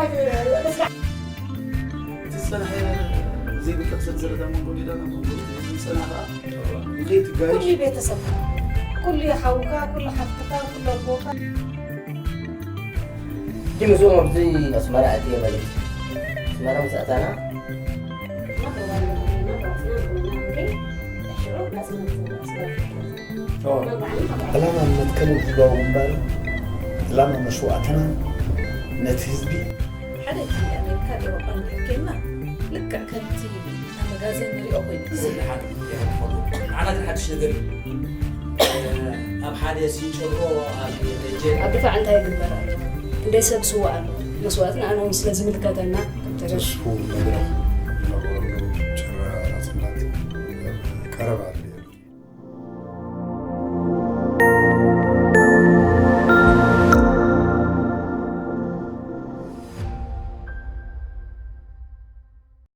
እቲ ዝጸንሐ ዘይብልካ ክሰጥ ዘለካ መንጎ ሜዳና መንጎ ዝጸና ከዓ ንኸይትጋየሽ ኩሉ ቤተሰብ ኩሉ ሓውካ ኩሉ ሓፍትካ ኩሉ ኣቦካ ሕጂ ምስኦም ኣብዚ ኣስመራ ኣትየ ማለት እዩ። ኣስመራ ምስ ኣታና ዕላማን መትከልን ህዝባዊ ግንባር ዕላማ መስዋእትና ነቲ ህዝቢ ሓደ እቲ ኣሜሪካ ኤውሮጳ እንድሕር ኬድና ልክዕ ከምቲ ኣብ መጋዜን ንሪኦ ኮይኑ ዝስልሓን ንዓና ግን ሓድሽ ነገር እዩ። ኣብ ሓደ ሲንጨሮ ኣብ ደጀ ኣብ ድፋዕ እንታይ ይግበር ኣሎ? ክንደይ ሰብ ስዋ ኣሎ? መስዋእትና ኣነ እውን ስለ ዝምልከተና ተስፉ መድረኽ